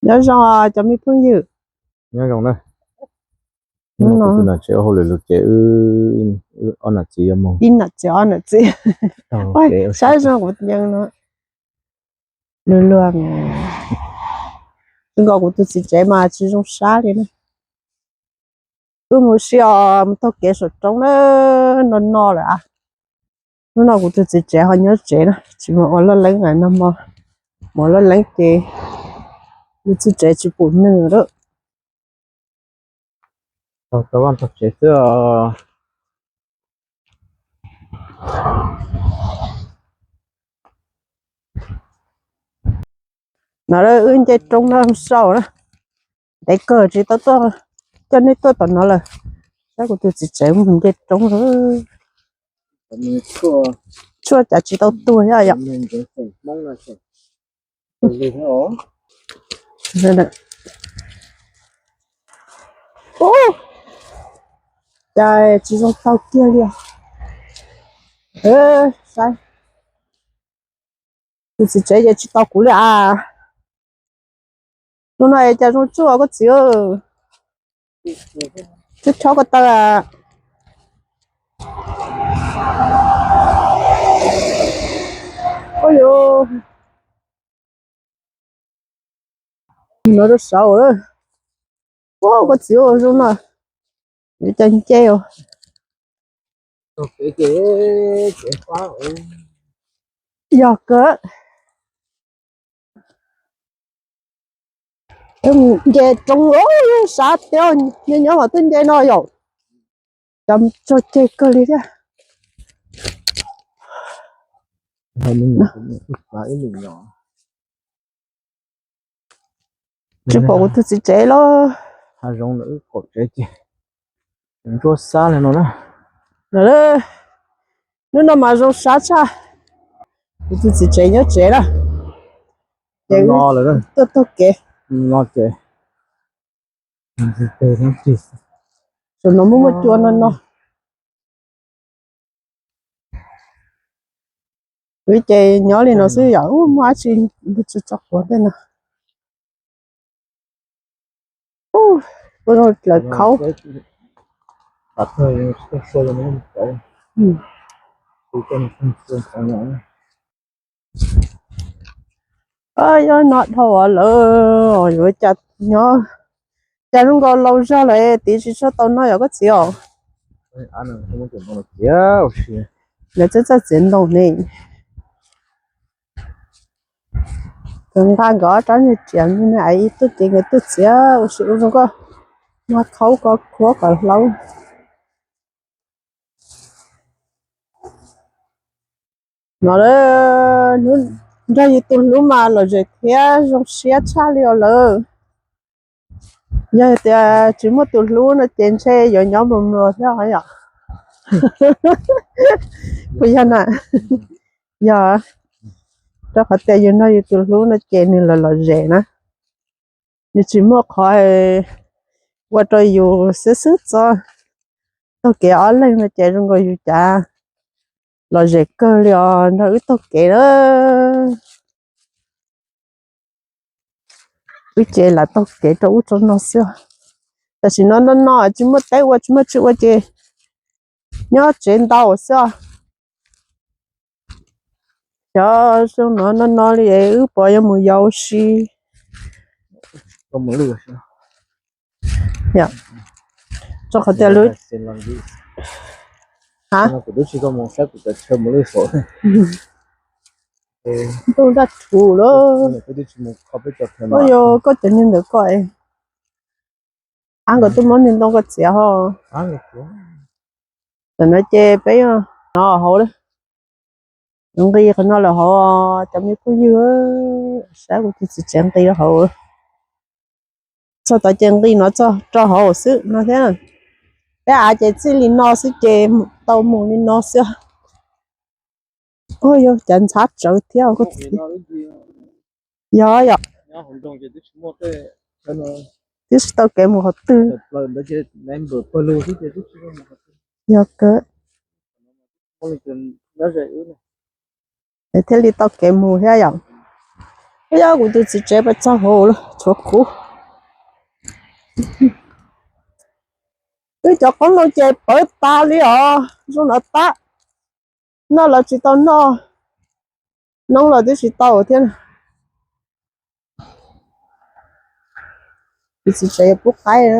Nyob zoo cov me phooj ywg. Nyob zoo na. Hnub no kuv tus nam tsev ua hauj lwm lug ces wb ob nam txiv yuav moog. Ib nam txiv ob nam txiv. Saib zoo kuv yees no. Luag luag, wb nkaus kuv tus txiv tsev mas tsis zoo sab li na. Wb mus si os, mus taug kev saum roob na, no no lawm a. Hnub no kuv tus txiv tsev ho nyob tsev na, tsis mus ua loj leeb na, no mus ua loj leeb ces wb txiv tsev tsis pum neeg lawm. Tau vaj tau tsev xwb os. No wb nce roob no sau na, ntev kawg tsis tau tuaj coj nej tuaj tom no lawm. Saib kuv tus txiv tsev mus nce roob lawm. Tshuaj cas tsis tau tuag thiab yom. Cas tsis zoo tau kiag li os. Saib, tus txiv tsev ces tsis tau kuv li as. Tus no es cas zoo tsuj koj txiv. Tib chob ko taw. Ua yuav no rau saud. Ua koj txiv ua zoo no, yuav cas nce os. Yog kawg. Nce roob sab tiag, nyob nyob mas twb nce no yom. Cov tso ceg kawg li thiab. Tsis pom kuv tus txiv tsev los. Hav zoov ntawm wb qaum tsev ces ntsuab xab li no na. Hnub no mas zoo sab tshaj. Kuv tus txiv tsev nyob tsev na. Ces tuaj taug kev no ces. Saum no muaj muaj cua no no. Wb ces nyob li no xwb yom, muaj dab tsi tso quav tej no. Ua lawv khaub. Nyob no dhau lawm, yuav cas nyob, cas zoo nkaus laus zog lawm tiv tsis tshua tau noj yom koj txiv os. Lawv txawj txawj txiav ntoo ne. Nkawd nqa nkawd ob rab niag riam me ais ib tug ces nkawd tuaj txiav ua si ua zoo koj, nqa khaub ko khuab kom hlaub. No, nrog yus tus hlub mas lom zem thiab zoo siab tshaj li os lawm. Yog tias tsis muaj tus hlub no ces ntshe yuav nyob nplua nplua thiab yom. Puas yog na? Yog, rau qhov tias yus nrog yus tus hlub no ces nws lom lom zem na. Nws tsis muaj qhov ua rau yus xwb xwb txog. Taug kev ob leeg no ces zoo nkaus yus cas lom zem kawg li os nrog wb taug kev na. Wb ces lam taug kev rau ub rau no xwb. Tam sim no no no tsis muaj teb ua tsis muaj tsi ua ces nyob tsev ntau xwb os. Xyov zoo no no no li wb puas yuav mus yos ua si. Rau qhov tias lub, ha, ntuj nraj thuv lawm. Ua yog koj cov niag ntawd koj, ab nkawd twb muab niag ntoo koj txiav ho. Tam no ces peb no hauv, nqis qhov no lawm hauv, cov me phooj ywg, saib kuv tus txiv tsev nqis hauv. Txog tod ces nqis no txog rau hauv xwb no thiab. Peb av ces txij li no xwb ces tau mus li no xwb. Ua yog cas ntxhab tsawv thiab. Yog yom. Twb tsis tau kev mus qhov twg. Yog kawg. Thiaj li tau kev mus thiab yom. Yog kuv tus txiv tsev pas txog hauv lawm tshuav kuv. Wb cov qoob loo ces pawv tas li os, zoo no tab. Noj los tsis tau noj, noob los twb tsis tau thiab. Kuv txiv tsev yuav pub qaib,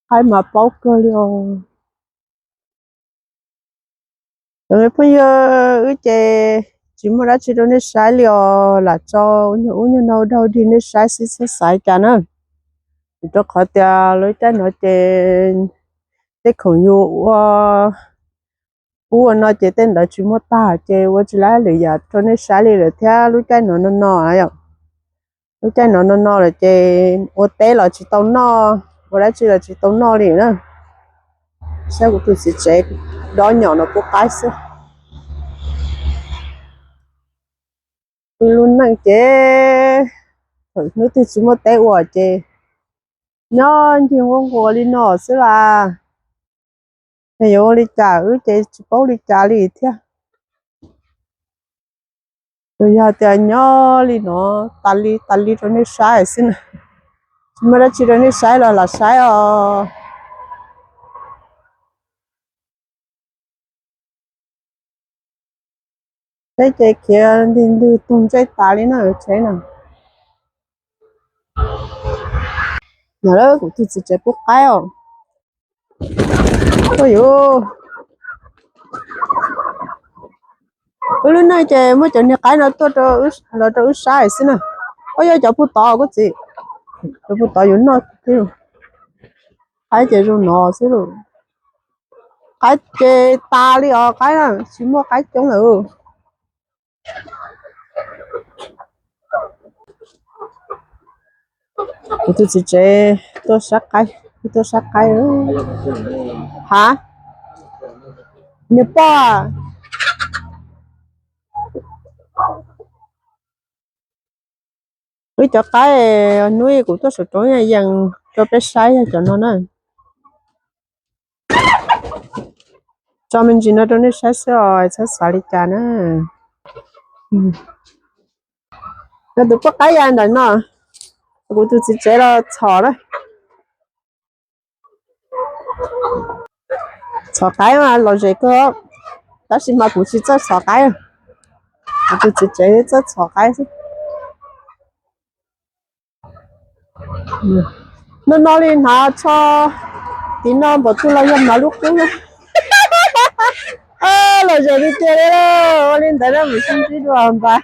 qaib mas paub kawg li os. Cov me phooj ywg, wb ces tsis muaj dab tsi rau nej saib li os, lam tso nyuag ub nyuag no rau dig nej saib xwb txhob xav cas na. Vim rau qhov tias lub caij no ces tej khoom yus ua ub ua no ces tej ntawd tsis muaj tag ces ua tsis tau lwm yam rau nej saib li lawm thiab. Lub caij no no no yom, lub caij no no no lawm ces ua teb los tsis tau noj, ua dab tsi los tsis tau noj li na. Saib kuv tus txiv tsev dob nyom no pub qaib xwb. Wb lub neej ces thaum hnub twg tsis muaj teb ua ces nyob ncig nquab nquas li no xwb las. Es yuav ua li cas, wb ces tsis paub li cas li thiab. Tsuas yog tias nyob li no tas li tas li rau nej saib xwb na. Tsis muaj dab tsi rau nej saib los lam saib os. Tsheb ces khiav ntig ntwg tug ntsej tas li na tsheb na. Nov lawm kuv tus txiv tsev pub qaib os. Ua yuv, wb lub neej ces muab cov niag qaib no tuaj los rau wb saib xwb na. Ua yog cov pug tod kuv txiv, cov pug tod yuav noj. Qaib ces zoo no xwb lauj. Qaib ces tas li os, qaib na tsis muaj qaib coob lawm. Kuv tus txiv tsev tuaj sab qaib, tuaj sab qaib. Ha, niag poj, wb cov qaib hnub kuv tuaj saum roob yees rau peb saib yog cov no na. Tso me ntsis no rau nej saib xwb os, txhob xav li cas na. Yog tus poj qaib ya ntawm no, kuv tus txiv tsev los txhom na. Txhom qaib mas lom zem kawg, tab sis mas kuv tsis txawj txhom qaib, kuv tus txiv tsev txawj txhom qaib xwb. No no li hnav tsho tim no npaum twg los yog hnav lub qub na. Lom zem li tiag li, ua li ntawd na, mus sib ntsib dua npawg.